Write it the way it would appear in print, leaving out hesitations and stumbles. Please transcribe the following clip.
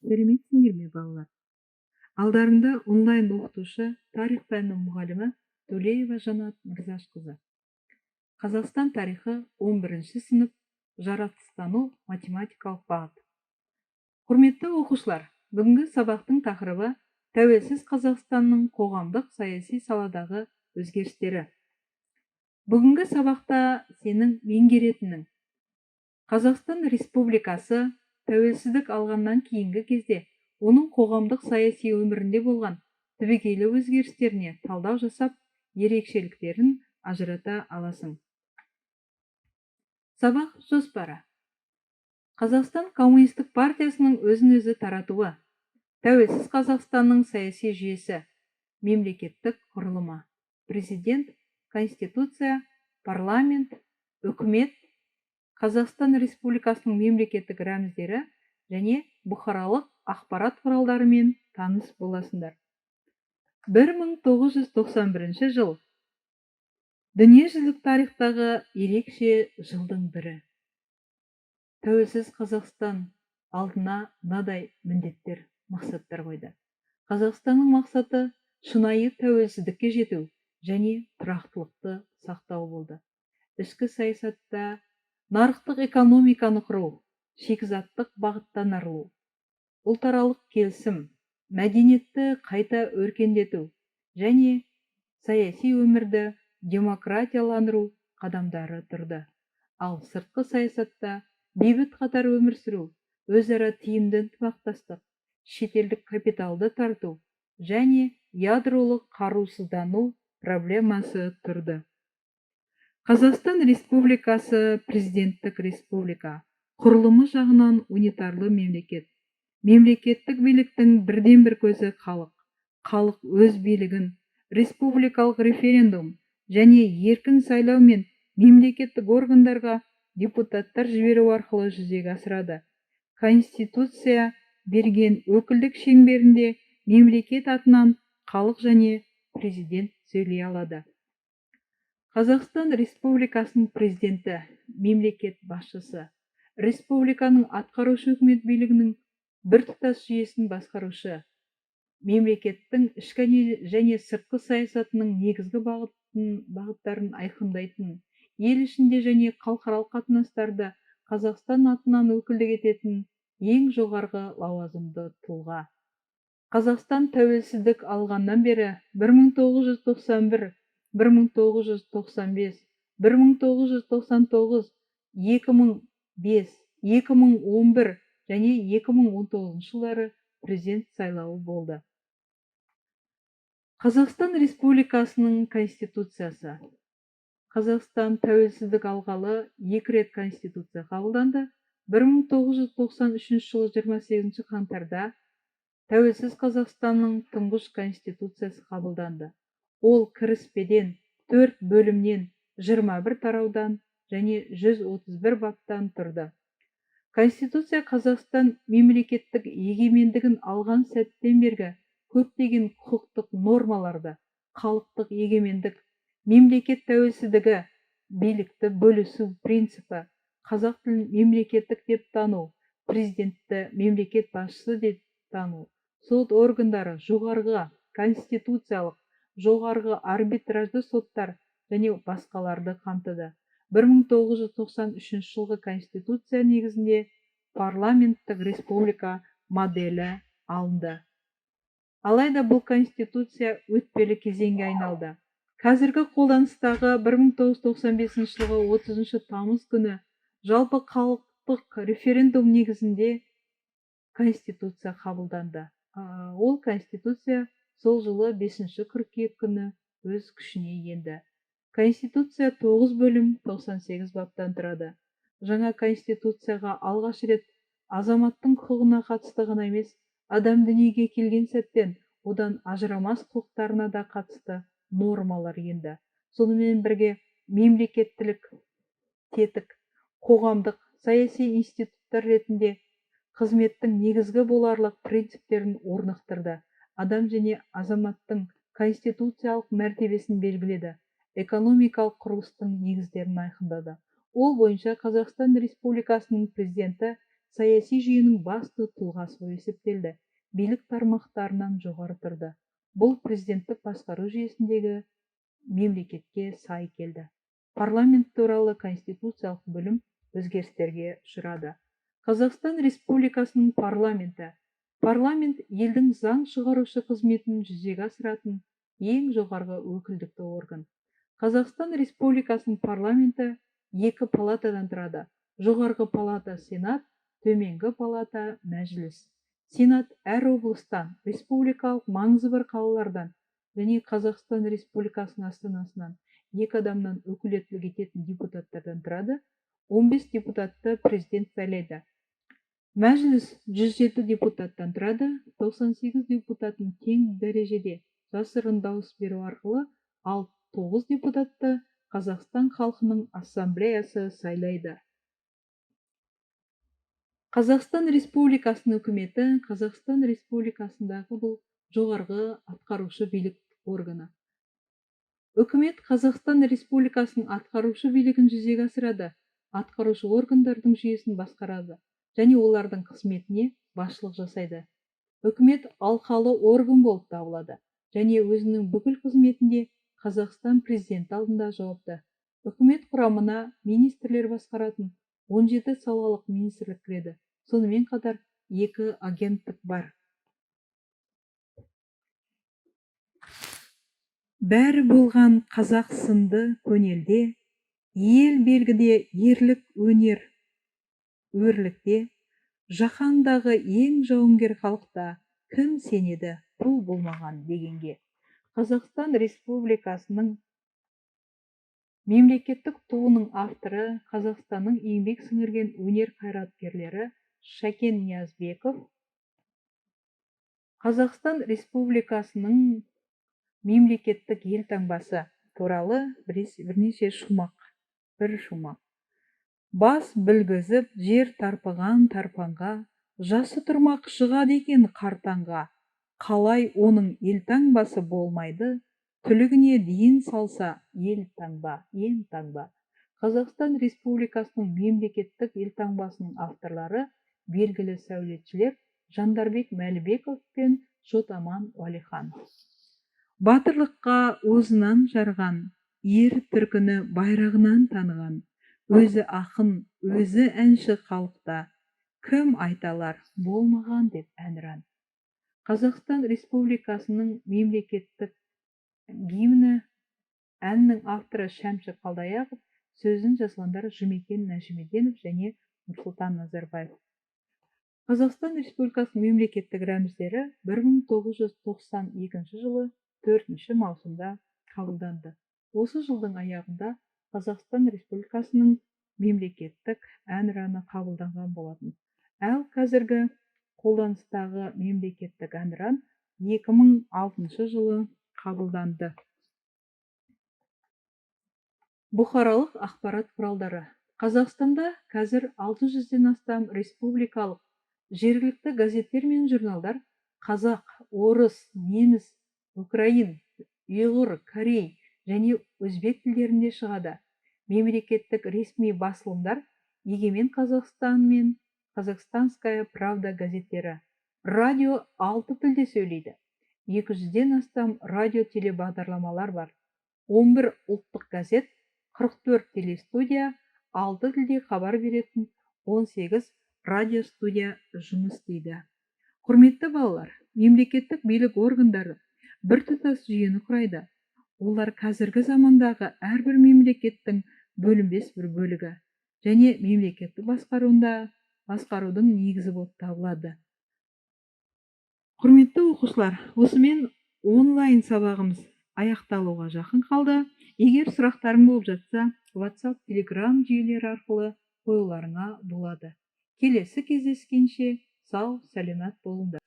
Сәлеметсіңдер ме, балалар? Алдарыңда онлайн оқытушы, тарих пәнінің мұғалімі Төлеева Жанат Мырзашқызы. Қазақстан тарихы, 11 сынып, жаратылыстану, математикалық бағыт. Құрметті оқушылар, бүгінгі сабақтың тақырыбы: тәуелсіз Қазақстанның қоғамдық саяси саладағы өзгерістері. Бүгінгі сабақта сенің меңгеретінің: Қазақстан Республикасы тәуелсіздік алғаннан кейінгі кезде оның қоғамдық саяси өмірінде болған түбегейлі өзгерістеріне талдау жасап, ерекшеліктерін ажырата аласың. Сабақ жоспары: Қазақстан Коммунистік партиясының өзін өзі таратуы, тәуелсіз Қазақстанның саяси жүйесі, мемлекеттік құрылымы, президент, конституция, парламент, үкімет, Қазақстан Республикасының мемлекеттік рәміздері және бұқаралық ақпарат құралдарымен таныс боласыңдар. 1991 жыл – дүниежүзілік тарихтағы ерекше жылдың бірі. Тәуелсіз Қазақстан алдына мынадай міндеттер, мақсаттар қойды. Қазақстанның мақсаты шынайы тәуелсіздікке жету және тұрақтылықты сақтау болды. Ішкі саясатта нарықтық экономиканы құру, шикізаттық бағыттан арылу, ұлтаралық келісім, мәдениетті қайта өркендету және саяси өмірді демократияландыру қадамдары тұрды. Ал сыртқы саясатта бейбіт қатар өмір сүру, өзара тиімді ынтымақтастық, шетелдік капиталды тарту және ядролық қарусыздану проблемасы тұрды. Қазақстан Республикасы – президенттік республика, құрылымы жағынан унитарлы мемлекет. Мемлекеттік биліктің бірден бір көзі – халық. Халық өз билігін республикалық референдум және еркін сайлаумен мемлекеттік органдарға депутаттар жіберу арқылы жүзеге асырады. Конституция берген өкілдік шеңберінде мемлекет атынан халық және президент сөйлей алады. Қазақстан Республикасының президенті – мемлекет басшысы, республиканың атқарушы үкімет билігінің біртұтас жүйесін басқарушы, мемлекеттің ішкі және сыртқы саясатының негізгі бағыттарын айқындайтын, ел ішінде және халықаралық қатынастарда Қазақстан атынан өкілдік ететін ең жоғарғы лауазымды тұлға. Қазақстан тәуелсіздік алғаннан бері 1991, 1995, 1999, 2005, 2011 және 2019 жылдары президент сайлауы болды. Қазақстан Республикасының Конституциясы. Қазақстан тәуелсіздік алғалы екі рет конституция қабылданды. 1993 жылы 28 қаңтарда тәуелсіз Қазақстанның тұңғыш конституциясы қабылданды. Ол кіріспеден, төрт бөлімнен, 21 тараудан және 131 баптан тұрды. Конституция Қазақстан мемлекеттік егемендігін алған сәттен бергі көптеген құқықтық нормаларды, халықтық егемендік, мемлекет тәуелсіздігі, билікті бөлісу принципі, қазақ тілін мемлекеттік деп тану, президентті мемлекет басшысы деп тану, сот органдары, жоғарғы конституциялық, жоғарғы арбитражды соттар және басқаларды қамтыды. 1993 жылғы конституция негізінде парламенттік республика моделі алынды. Алайда бұл конституция өтпелі кезеңге айналды. Қазіргі қолданыстағы 1995 жылғы 30 тамыз күні жалпы халықтық референдум негізінде конституция қабылданды. Ол конституция сол жылы 5 қыркүйек күні өз күшіне енді. Конституция 9 бөлім, 98 баптан тұрады. Жаңа конституцияға алғаш рет азаматтың құқығына қатысты ғана емес, адам дүниеге келген сәттен одан ажырамас құқықтарына да қатысты нормалар енді. Сонымен бірге мемлекеттілік тетік, қоғамдық саяси институттар ретінде қызметтің негізгі боларлық принциптерін орнықтырды, адам және азаматтың конституциялық мәртебесін белгіледі, экономикалық құрылыстың негіздерін айқындады. Ол бойынша Қазақстан Республикасының президенті саяси жүйенің басты тұлғасы болып есептелді, билік тармақтарынан жоғары тұрды. Бұл президенттік басқару жүйесіндегі мемлекетке сай келді. Парламент туралы конституциялық бөлім өзгерістерге ұшырады. Қазақстан Республикасының парламенті. Парламент елдің заң шығарушы қызметін жүзеге асыратын ең жоғарғы өкілдікті орган. Қазақстан Республикасының парламенті екі палатадан тұрады. Жоғарғы палата Сенат, төменгі палата Мәжіліс. Сенат әр облыстан, республикалық маңызы бар қалалардан және Қазақстан Республикасының астанасынан екі адамнан өкілеттілік ететін депутаттардан тұрады. 15 депутатты президент сайлайды. Мәжіліс 107 депутаттан тұрады, 98 депутатын тең дәрежеде жасырын дауыс беру арқылы, ал 9 депутатты Қазақстан халқының ассамблеясы сайлайды. Қазақстан Республикасының үкіметі Қазақстан Республикасындағы бұл жоғарғы атқарушы билік органы. Үкімет Қазақстан Республикасының атқарушы билігін жүзеге асырады, атқарушы органдардың жүйесін басқарады және олардың қызметіне басшылық жасайды. Үкімет алқалы орган болып табылады және өзінің бүкіл қызметінде Қазақстан президенті алдында жауапты. Үкімет құрамына министрлер басқаратын 17 салалық министрлік кіреді. Сонымен қатар 2 агенттік бар. Бәрі болған қазақ сынды көнелде, ел белгіде ерлік өнер өрлікте, жаһандағы ең жауынгер халықта кім сенеді ту болмаған дегенге. Қазақстан Республикасының мемлекеттік туының авторы Қазақстанның еңбек сіңірген өнер қайраткерлері Шәкен Ниязбеков. Қазақстан Республикасының мемлекеттік елтаңбасы туралы бірнеше шумақ, бір шумақ. Бас білгізіп жер тарпыған тарпанға, жасы тұрмақ шығады екен қартаңға. Қалай оның елтаңбасы болмайды, түлігіне дейін салса ел таңба, ең таңба. Қазақстан Республикасының мемлекеттік елтаңбасының авторлары белгілі сәулетшілер Жандарбек Мәлібеков пен Шот-Аман Уәлиханов. Батырлыққа озынан жарған, ер түркіні байрағынан таныған, өзі ақын, өзі әнші халықта, кім айталар болмаған деп әнұран. Қазақстан Республикасының мемлекеттік гимні әннің авторы Шәмші Қалдаяқов, сөзін жазғандар Жұмекен Нәжімеденов және Нұрсұлтан Назарбаев. Қазақстан Республикасының мемлекеттік рәміздері 1992 жылы 4 маусымда қабылданды. Осы жылдың аяғында Қазақстан Республикасының мемлекеттік әнұраны қабылданған болатын. Ал қазіргі қолданыстағы мемлекеттік әнұран 2006 жылы қабылданды. Бұқаралық ақпарат құралдары. Қазақстанда қазір 600-ден астам республикалық жергілікті газеттер мен журналдар қазақ, орыс, неміс, украин, ұйғыр, корей және өзбек тілдерінде шығады. Мемлекеттік ресми басылымдар Егемен Қазақстан мен Казахстанская правда газеттері. Радио 6 тілде сөйлейді. 200-ден астам радио телебағдарламалар бар. 11 ұлттық газет, 44 телестудия, 6 тілде хабар беретін 18 радиостудия жұмыс істейді. Құрметті балалар, мемлекеттік билік органдары біртұтас жүйені құрайды. Олар қазіргі замандағы әрбір мемлекеттің бөлінбес бір бөлігі және мемлекеттік басқарудың негізі болып табылады. Құрметті оқушылар, осымен онлайн сабағымыз аяқталуға жақын қалды. Егер сұрақтарың болып жатса, WhatsApp, Telegram жүйелері арқылы қоюларыңа болады. Келесі кездескенше сау, сәлемет болыңдар.